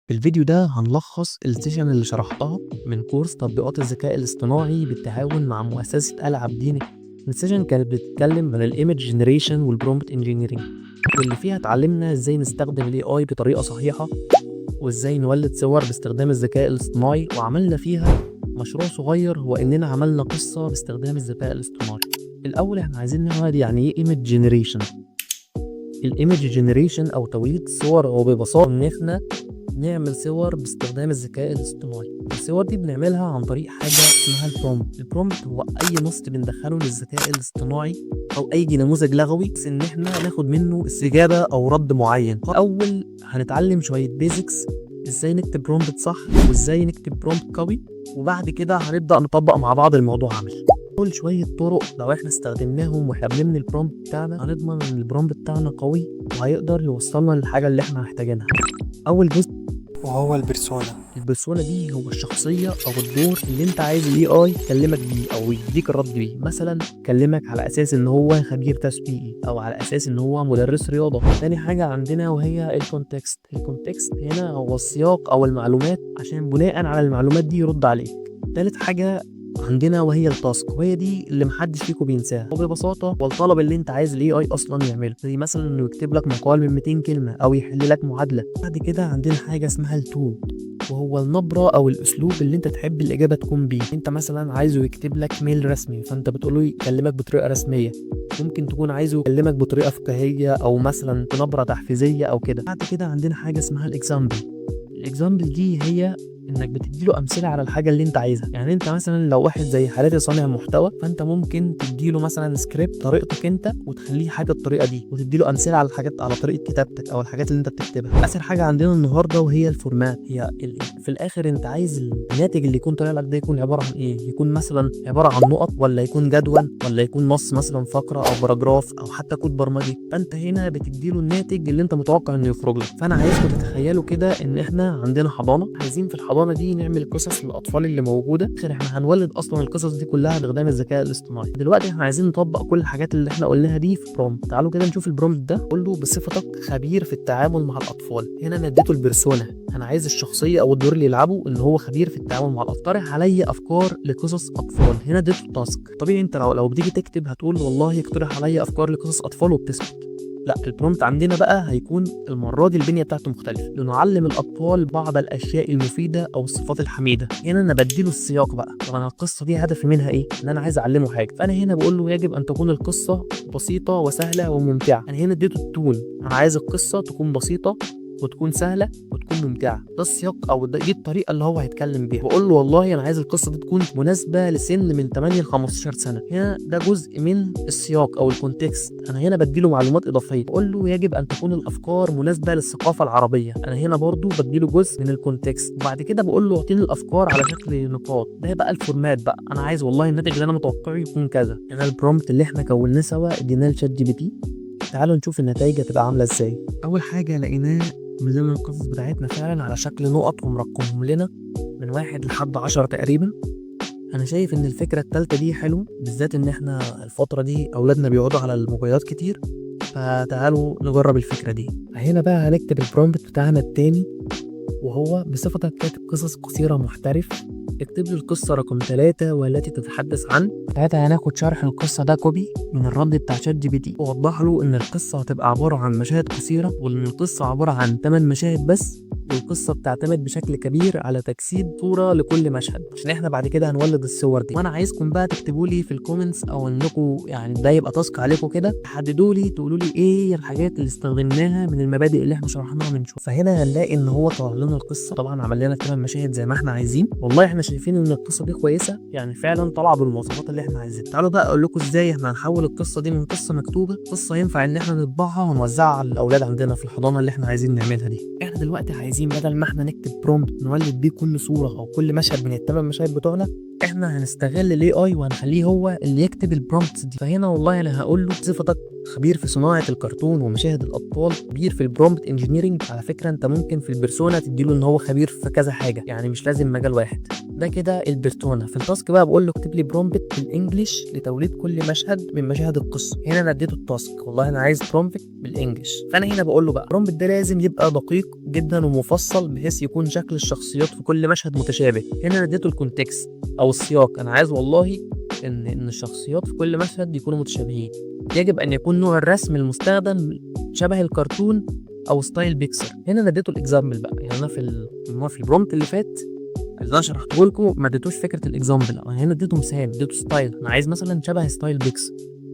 في الفيديو ده هنلخص ال session اللي شرحتها من كورس تطبيقات الذكاء الاصطناعي بالتعاون مع مؤسسة العابدين. ال session كانت بتتكلم عن ال image generation وال prompt engineering، واللي فيها اتعلمنا ازاي نستخدم ال AI بطريقة صحيحة وازاي نولد صور باستخدام الذكاء الاصطناعي، وعملنا فيها مشروع صغير هو اننا عملنا قصة باستخدام الذكاء الاصطناعي. الاول احنا عايزين نعرف يعني ايه image generation. ال image generation او توليد الصور هو ببساطة ان احنا نعمل صور باستخدام الذكاء الاصطناعي. الصور دي بنعملها عن طريق حاجة اسمها ال prompt. ال prompt هو اي نص بندخله للذكاء الاصطناعي او اي نموذج لغوي، بس ان احنا ناخد منه استجابة او رد معين. اول هنتعلم شوية basics، ازاي نكتب prompt صح وازاي نكتب prompt قوي، وبعد كده هنبدا نطبق مع بعض الموضوع عملي. اول شوية طرق لو احنا استخدمناهم واحنا بنبني ال prompt بتاعنا هنضمن ان ال prompt بتاعنا قوي وهيقدر يوصلنا للحاجة اللي احنا محتاجينها. اول جزء وهو ال persona. ال persona دي هو الشخصية أو الدور اللي أنت عايز ال AI يكلمك بيه أو يديك الرد بيه. مثلا يكلمك على أساس إن هو خبير تسويقي أو على أساس إن هو مدرس رياضة. تاني حاجة عندنا وهي ال context. ال context هنا هو السياق أو المعلومات، عشان بناء على المعلومات دي يرد عليك. تالت حاجة عندنا وهي ال task، وهي دي اللي محدش فيكم بينساها، وببساطة هو الطلب اللي انت عايز ال AI اصلا يعمله، زي مثلا انه يكتب لك مقال من 200 كلمة او يحل لك معادله. بعد كده عندنا حاجة اسمها ال tone، وهو النبرة أو الأسلوب اللي أنت تحب الإجابة تكون بيه. أنت مثلا عايزه يكتب لك mail رسمي، فأنت بتقوله يكلمك بطريقة رسمية. ممكن تكون عايزه يكلمك بطريقة فكاهية أو مثلا بنبرة تحفيزية أو كده. بعد كده عندنا حاجة اسمها ال example. ال example دي هي انك بتديله امثلة على الحاجة اللي انت عايزها. يعني انت مثلا لو واحد زي حالاتي صانع محتوى، فانت ممكن تديله مثلا سكريبت طريقتك انت وتخليه حاجة الطريقة دي، وتديله امثلة على الحاجات، على طريقه كتابتك او الحاجات اللي انت بتكتبها. اخر حاجة عندنا النهارده وهي ال format، هي في الاخر انت عايز الناتج اللي يكون طالع لك ده يكون عبارة عن ايه؟ يكون مثلا عبارة عن نقط، ولا يكون جدول، ولا يكون نص مثلا فقره او paragraph او حتى كود برمجي. فانت هنا بتديله الناتج اللي انت متوقع انه يخرج لك. فانا عايزكم تتخيلوا كده ان احنا عندنا حضانه، عايزين في الحضانة دي نعمل قصص للاطفال اللي موجوده. احنا هنولد اصلا القصص دي كلها باستخدام الذكاء الاصطناعي. دلوقتي احنا عايزين نطبق كل الحاجات اللي احنا قلناها دي في prompt. تعالوا كده نشوف ال prompt ده. قول له بصفتك خبير في التعامل مع الاطفال. هنا انا اديته ال persona، انا عايز الشخصية او الدور اللي يلعبه ان هو خبير في التعامل مع الاطفال. اقترح عليا افكار لقصص اطفال. هنا اديته ال task. طبيعي انت لو بتيجي تكتب هتقول والله اقترح عليا افكار لقصص اطفال وبتسكت. لا، ال prompt عندنا بقى هيكون المرة دي البنية بتاعته مختلفة. لنعلم الأطفال بعض الأشياء المفيدة أو الصفات الحميدة. هنا أنا بديله السياق بقى. طب أنا القصة دي هدفي منها إيه؟ إن أنا عايز أعلمه حاجة. فأنا هنا بقول له يجب أن تكون القصة بسيطة وسهلة وممتعة. أنا هنا اديته ال tone، أنا عايز القصة تكون بسيطة وتكون سهلة وتكون ممتعة. ده السياق او دي الطريقة اللي هو هيتكلم بيها. بقول له والله انا عايز القصة دي تكون مناسبة لسن من 8 ل 15 سنه. هنا ده جزء من السياق او ال context. انا هنا بديله معلومات اضافيه. بقول له يجب ان تكون الافكار مناسبة للثقافة العربيه. انا هنا برضو بديله جزء من ال context. وبعد كده بقول له اعطيني الافكار على شكل نقاط. ده بقى ال format بقى. انا عايز والله الناتج اللي انا متوقعه يكون كذا. هنا ال prompt اللي احنا كوناه سوا اديناه ل ChatGPT. تعالوا نشوف النتائج هتبقى عامله ازاي. اول حاجة لقيناه من ضمن القصص بتاعتنا فعلا على شكل نقط ومرقمهم لنا من 1 لحد 10 تقريبا. انا شايف ان الفكرة التالتة دي حلوة، بالذات ان احنا الفترة دي اولادنا بيقعدوا على الموبايلات كتير، فتعالوا نجرب الفكرة دي. هنا بقى هنكتب ال prompt بتاعنا التاني، وهو بصفتك كاتب قصص قصيرة محترف اكتب لي القصة رقم 3 والتي تتحدث عن. ساعتها هناخد شرح القصة ده copy من الرد بتاع ChatGPT، ووضح له ان القصة هتبقى عبارة عن مشاهد قصيرة، وان القصة عبارة عن 8 مشاهد بس، والقصة بتعتمد بشكل كبير على تجسيد صورة لكل مشهد، عشان احنا بعد كده هنولد الصور دي. وانا عايزكم بقى تكتبوا لي في ال comments، او انكم يعني ده يبقى task عليكم كده، تحددوا لي تقولوا لي ايه الحاجات اللي استخدمناها من المبادئ اللي احنا شرحناها من شوية. فهنا هنلاقي ان هو طلع لنا القصة، طبعا عمل لنا 8 مشاهد زي ما احنا عايزين. والله احنا شايفين ان القصة دي كويسة، يعني فعلا طالعة بالمواصفات اللي احنا عايزينها. تعالوا بقى اقول لكم ازاي احنا هنحول القصة دي من قصة مكتوبة قصة ينفع ان احنا نطبعها ونوزعها على الاولاد عندنا في الحضانة اللي احنا عايزين نعملها دي. احنا دلوقتي عايزين بدل ما احنا نكتب prompt نولد بيه كل صورة او كل مشهد من الثمان مشاهد بتوعنا، احنا هنستغل ال AI وهنخليه هو اللي يكتب ال prompts دي. فهنا والله انا هقول له بصفتك خبير في صناعة الكرتون ومشاهد الاطفال، خبير في ال prompt engineering. على فكرة انت ممكن في ال persona تديله ان هو خبير في كذا حاجه، يعني مش لازم مجال واحد. ده كده ال persona. في ال task بقى بقول له اكتب لي prompt بال English لتوليد كل مشهد من مشاهد القصه. هنا انا اديته ال task، والله انا عايز prompt بال English. فانا هنا بقول له بقى prompt ده لازم يبقى دقيق جدا ومفصل بحيث يكون شكل الشخصيات في كل مشهد متشابه. هنا انا اديته ال context او السياق، انا عايز والله ان الشخصيات في كل مشهد يكونوا متشابهين. يجب ان يكون نوع الرسم المستخدم شبه الكرتون او style بيكسر. هنا انا اديته ال example بقى، يعني انا في ال prompt اللي فات اللي انا شرحته لكم ما اديتوش فكرة ال example، انا هنا اديته مثال، اديته style، انا عايز مثلا شبه style بيكسر،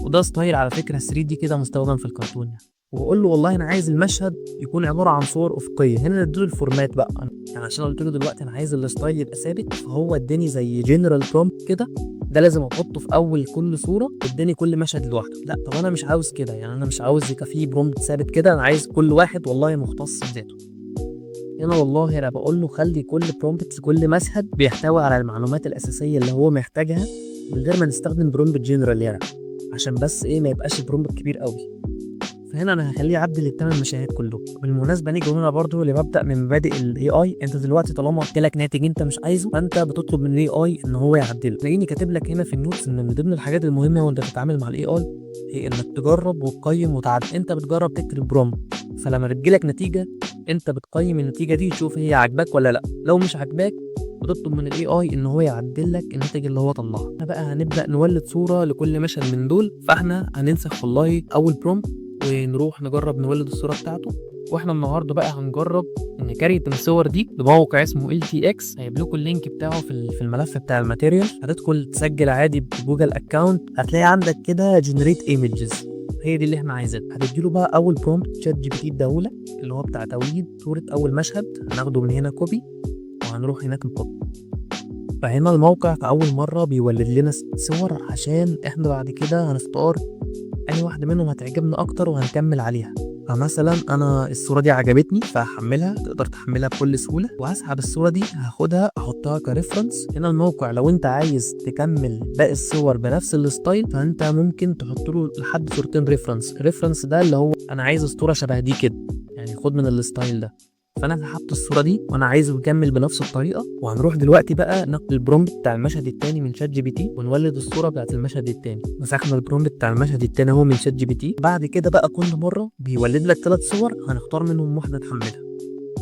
وده style على فكرة 3D كده مستخدم في الكرتون يعني. وبقول له والله انا عايز المشهد يكون عبارة عن صور افقيه. هنا اديته ال format بقى، يعني عشان قلت له دلوقتي انا عايز ال style يبقى ثابت، فهو اداني زي general prompt كده، ده لازم احطه في اول كل صوره، اداني كل مشهد لوحده. لا طب انا مش عاوز كده، يعني انا مش عاوز يبقى فيه prompt ثابت كده، انا عايز كل واحد والله مختص بذاته. هنا والله انا بقول له خلي كل prompt لكل مشهد بيحتوي على المعلومات الاساسية اللي هو محتاجها من غير ما نستخدم prompt general، يعني عشان بس ايه ما يبقاش prompt كبير قوي. فهنا انا هخليه يعدل الثمان مشاهد كلهم. بالمناسبة نيجي هنا برضو لمبدا من مبادئ ال AI. انت دلوقتي طالما جالك ناتج انت مش عايزه، فانت بتطلب من ال AI ان هو يعدله. تلاقيني كاتب لك هنا في ال notes ان من ضمن الحاجات المهمة وانت بتتعامل مع ال AI هي انك تجرب وتقيم وتعدل. انت بتجرب تكتب prompt، فلما بتجيلك نتيجة انت بتقيم النتيجة دي، تشوف هي عاجباك ولا لا. لو مش عاجباك بتطلب من ال AI ان هو يعدل لك الناتج اللي هو طلعه. احنا بقى هنبدا نولد صوره لكل مشهد من دول، فاحنا هننسخ والله اول prompt ونروح نجرب نولد الصورة بتاعته. واحنا النهارده بقى هنجرب ن create الصور دي بموقع اسمه LTX، هيجيب لكم ال link بتاعه في الملف بتاع ال material. هتدخل تسجل عادي ب Google account، هتلاقي عندك كده generate images، هي دي اللي احنا عايزينها. هتديله بقى اول prompt ChatGPT اداهولك اللي هو بتاع توليد صوره اول مشهد، هناخده من هنا copy وهنروح هناك نحط. فهنا الموقع في اول مرة بيولد لنا صور عشان احنا بعد كده هنختار اي واحدة منهم هتعجبنا اكتر وهنكمل عليها. فمثلا انا الصورة دي عجبتني فهحملها، تقدر تحملها بكل سهولة، وهسحب الصورة دي هاخدها احطها ك reference. هنا الموقع لو انت عايز تكمل باقي الصور بنفس ال style فانت ممكن تحط له لحد صورتين reference. reference ده اللي هو انا عايز الصورة شبه دي كده، يعني خد من ال style ده. فانا سحبت الصورة دي وانا عايزه يكمل بنفس الطريقه. وهنروح دلوقتي بقى ناخد ال prompt بتاع المشهد الثاني من ChatGPT ونولد الصورة بتاعت المشهد الثاني. مسكنا ال prompt بتاع المشهد الثاني اهو من ChatGPT. بعد كده بقى كل مرة بيولد لك 3 صور هنختار منهم واحدة نحملها.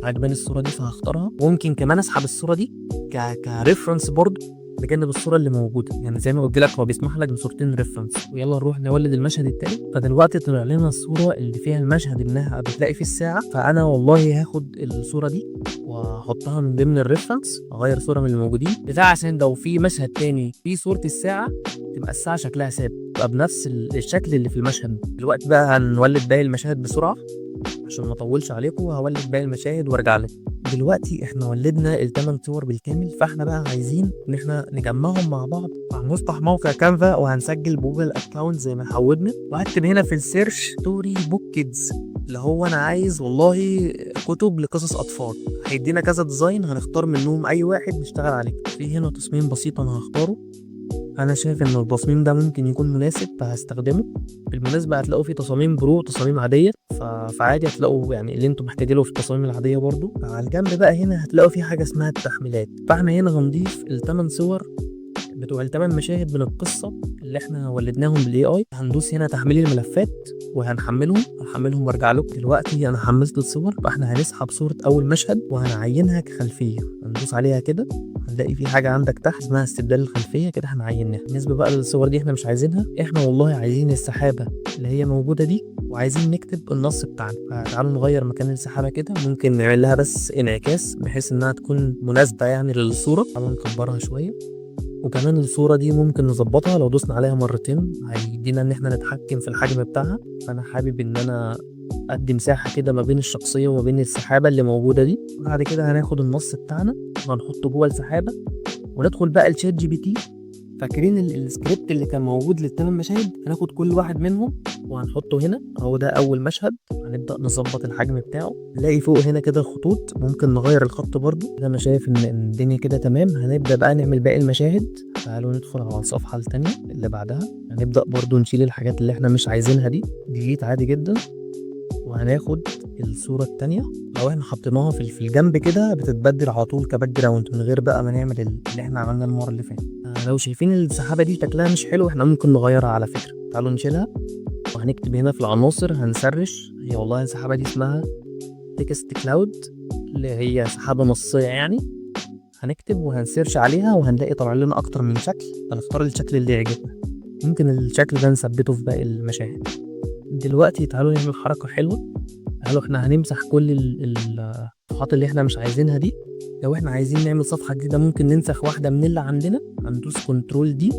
عجباني الصورة دي فهختارها، وممكن كمان اسحب الصورة دي ك reference برضه بجانب الصورة اللي موجودة، يعني زي ما قلت لك هو بيسمح لك بصورتين reference. ويلا نروح نولد المشهد التاني. فدلوقتي طلع لنا الصورة اللي فيها المشهد انها بتلاقي فيه الساعة، فانا والله هاخد الصورة دي واحطها من ضمن ال reference، اغير صوره من اللي موجودين بتاع عشان لو في مشهد تاني فيه صوره الساعة تبقى الساعة شكلها ثابت، تبقى بنفس الشكل اللي في المشهد. دلوقتي بقى هنولد باقي المشاهد بسرعة عشان ما اطولش عليكم، هولد باقي المشاهد وارجع لكم. دلوقتي احنا ولدنا الثمان صور بالكامل، فاحنا بقى عايزين ان احنا نجمعهم مع بعض. هنفتح موقع Canva وهنسجل Google account زي ما اتعودنا، وهكتب هنا في ال search story book kids، اللي هو انا عايز والله كتب لقصص اطفال. هيدينا كذا design هنختار منهم اي واحد نشتغل عليه. في هنا تصميم بسيط انا هختاره، انا شايف ان التصميم ده ممكن يكون مناسب فهستخدمه. بالمناسبة هتلاقوا في تصاميم pro وتصاميم عادية، فعادي هتلاقوا يعني اللي انتم محتاجينه في التصاميم العادية برضو. على الجنب بقى هنا هتلاقوا في حاجة اسمها التحميلات، فاحنا هنا هنضيف الثمان صور بتوع الثمان مشاهد من القصة اللي احنا ولدناهم بال AI. هندوس هنا تحميل الملفات وهنحملهم، هحملهم وارجع لكم. دلوقتي انا حملت الصور، فاحنا هنسحب صوره اول مشهد وهنعينها كخلفيه، هندوس عليها كده هنلاقي في حاجة عندك تحت اسمها استبدال الخلفية، كده احنا عيناها. بالنسبة بقى للصور دي احنا مش عايزينها، احنا والله عايزين السحابة اللي هي موجودة دي وعايزين نكتب النص بتاعنا. فتعالوا نغير مكان السحابة كده، ممكن نعمل لها بس انعكاس بحيث انها تكون مناسبة يعني للصورة. تعالوا نكبرها شوية، وكمان الصورة دي ممكن نظبطها، لو دوسنا عليها مرتين هيدينا ان احنا نتحكم في الحجم بتاعها. فانا حابب ان انا ادي مساحة كده ما بين الشخصية وما بين السحابة اللي موجودة دي. بعد كده هناخد النص بتاعنا وهنحطه جوه السحابة وندخل بقى ال ChatGPT. فاكرين السكريبت اللي كان موجود للثمان مشاهد؟ هناخد كل واحد منهم وهنحطه هنا اهو. ده اول مشهد، هنبدا نظبط الحجم بتاعه. نلاقي فوق هنا كده خطوط، ممكن نغير الخط برضو. انا شايف ان الدنيا كده تمام. هنبدا بقى نعمل باقي المشاهد. تعالوا ندخل على الصفحة التانية اللي بعدها. هنبدأ برضو نشيل الحاجات اللي احنا مش عايزينها دي، delete عادي جدا. وهناخد الصورة التانية، لو احنا حطيناها في الجنب كده بتتبدل على طول ك background من غير بقى ما نعمل اللي احنا عملناه المرة اللي فاتت. لو شايفين السحابة دي شكلها مش حلو، احنا ممكن نغيرها على فكرة. تعالوا نشيلها، وهنكتب هنا في العناصر هن search، هي والله السحابة دي اسمها text cloud اللي هي سحابة نصية يعني. هنكتب وهن search عليها وهنلاقي طلع لنا أكتر من شكل، هنختار الشكل اللي يعجبنا. ممكن الشكل ده نثبته في باقي المشاهد. دلوقتي تعالوا نعمل حركة حلوة. تعالوا احنا هنمسح كل الصفحات اللي احنا مش عايزينها دي. لو احنا عايزين نعمل صفحة جديدة ممكن ننسخ واحدة من اللي عندنا، هندوس control D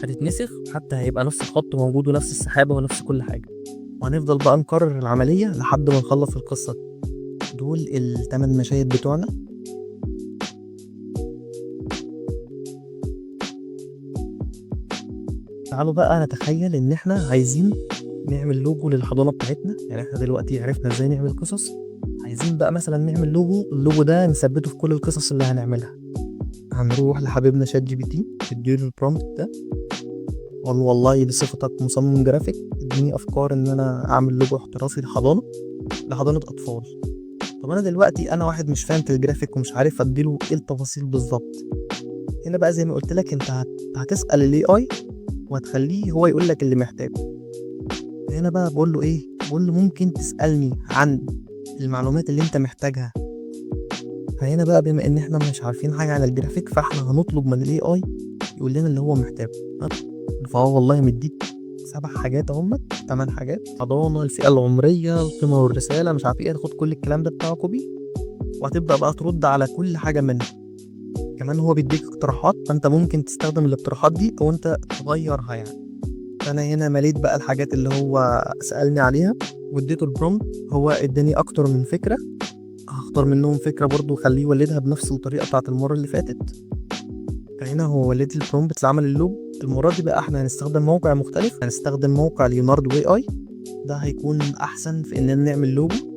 هتتنسخ، حتى هيبقى نفس الخط موجود ونفس السحابة ونفس كل حاجة. وهنفضل بقى نكرر العملية لحد ما نخلص القصة. دول التمن مشاهد بتوعنا. تعالوا بقى نتخيل ان احنا عايزين نعمل لوجو للحضانة بتاعتنا. احنا دلوقتي عرفنا ازاي نعمل قصص، عايزين بقى مثلا نعمل logo، ال logo ده نثبته في كل القصص اللي هنعملها. هنروح لحبيبنا ChatGPT، تديله ال prompt ده، قول والله بصفتك مصمم جرافيك اديني افكار ان انا اعمل لوجو احترافي لحضانة اطفال. طب انا دلوقتي انا واحد مش فاهم في الجرافيك ومش عارف اديله ايه التفاصيل بالظبط. هنا بقى زي ما قلت لك انت هتسأل ال AI وهتخليه هو يقول لك اللي محتاجه. هنا بقى بقول له ايه؟ بقول له ممكن تسألني عن المعلومات اللي انت محتاجها. فهنا بقى بما ان احنا مش عارفين حاجة عن الجرافيك، فاحنا هنطلب من ال AI يقول لنا اللي هو محتاجه. فهو والله مديك 7 حاجات اهم، 8 حاجات: حضانة، الفئة العمرية، القيمة والرسالة، مش عارف ايه. هتاخد كل الكلام ده بتاعه copy، وهتبدأ بقى ترد على كل حاجة منه. كمان هو بيديك اقتراحات، فانت ممكن تستخدم الاقتراحات دي او انت تغيرها. فانا هنا مليت بقى الحاجات اللي هو سألني عليها واديته ال prompt، هو اداني اكتر من فكرة، هختار منهم فكرة برضو خليه يولدها بنفس الطريقة بتاعت المرة اللي فاتت. فهنا هو ولد ال prompt اللي عمل اللوجو. المرة دي بقى احنا هنستخدم موقع مختلف، هنستخدم موقع Leonardo AI. ده هيكون احسن في اننا نعمل logo.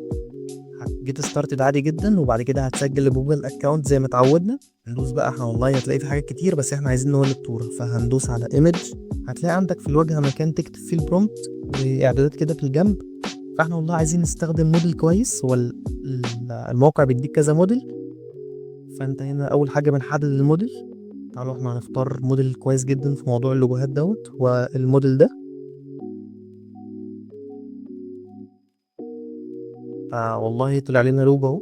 get started عادي جدا، وبعد كده هتسجل ل Google account زي ما اتعودنا. هندوس بقى احنا والله هتلاقي في حاجات كتير، بس احنا عايزين نولد صورة، فهندوس على image. هتلاقي عندك في الواجهة مكان تكتب فيه ال prompt واعدادات كده في الجنب. فاحنا والله عايزين نستخدم موديل كويس، هو الموقع بيديك كذا موديل. فانت هنا اول حاجة بنحدد الموديل. تعالوا احنا هنختار موديل كويس جدا في موضوع اللوجوهات دوت، هو الموديل ده. فوالله طلع لنا لوجو اهو.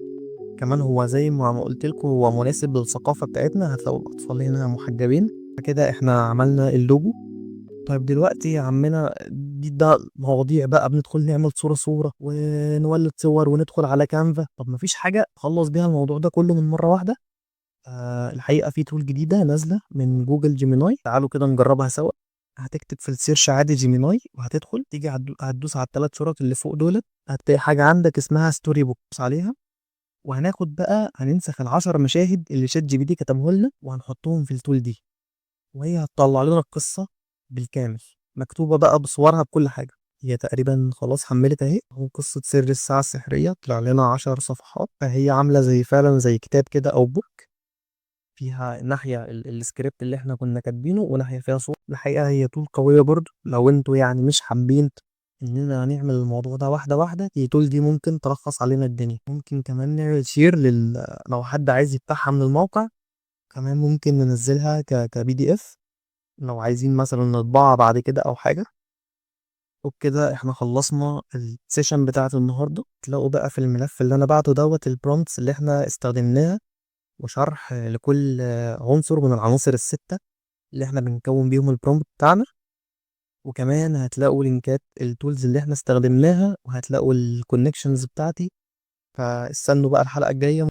كمان هو زي ما قلت لكم هو مناسب للثقافة بتاعتنا، هتلاقوا الأطفال هنا محجبين. فكده احنا عملنا اللوجو. طيب دلوقتي يا عمنا دي ده مواضيع بقى، بندخل نعمل صورة صورة ونولد صور وندخل على Canva. طب مفيش حاجة خلص بيها الموضوع ده كله من مرة واحدة؟ الحقيقة في tool جديدة نازلة من Google Gemini، تعالوا كده نجربها سوا. هتكتب في ال search عادي Gemini وهتدخل تيجي هتدوس على التلات شرط اللي فوق دولت، هتلاقي حاجة عندك اسمها Storybook، دوس عليها. وهناخد بقى هننسخ ال10 مشاهد اللي ChatGPT كتبه لنا وهنحطهم في ال tool دي، وهي هتطلع لنا القصة بالكامل مكتوبة بقى بصورها بكل حاجة. هي تقريبا خلاص حملت اهي، اهو قصة سر الساعة السحرية، طلع لنا 10 صفحات. فهي عاملة فعلا زي كتاب كده او book، فيها ناحية السكريبت اللي احنا كنا كاتبينه وناحية فيها صور. الحقيقة هي tool قوية برضو، لو انتوا مش حابين اننا هنعمل الموضوع ده واحدة واحدة، هي tool دي ممكن تلخص علينا الدنيا. ممكن كمان نعمل share لو حد عايز يفتحها من الموقع، كمان ممكن ننزلها ك PDF لو عايزين مثلا نطبعها بعد كده او حاجة. وبكده احنا خلصنا ال session بتاعت النهاردة. تلاقوا بقى في الملف اللي انا بعته دوت ال prompts اللي احنا استخدمناها، وشرح لكل عنصر من العناصر ال6 اللي احنا بنكون بيهم ال prompt بتاعنا. وكمان هتلاقوا لينكات ال tools اللي احنا استخدمناها، وهتلاقوا ال connections بتاعتي. فاستنوا بقى الحلقة الجاية.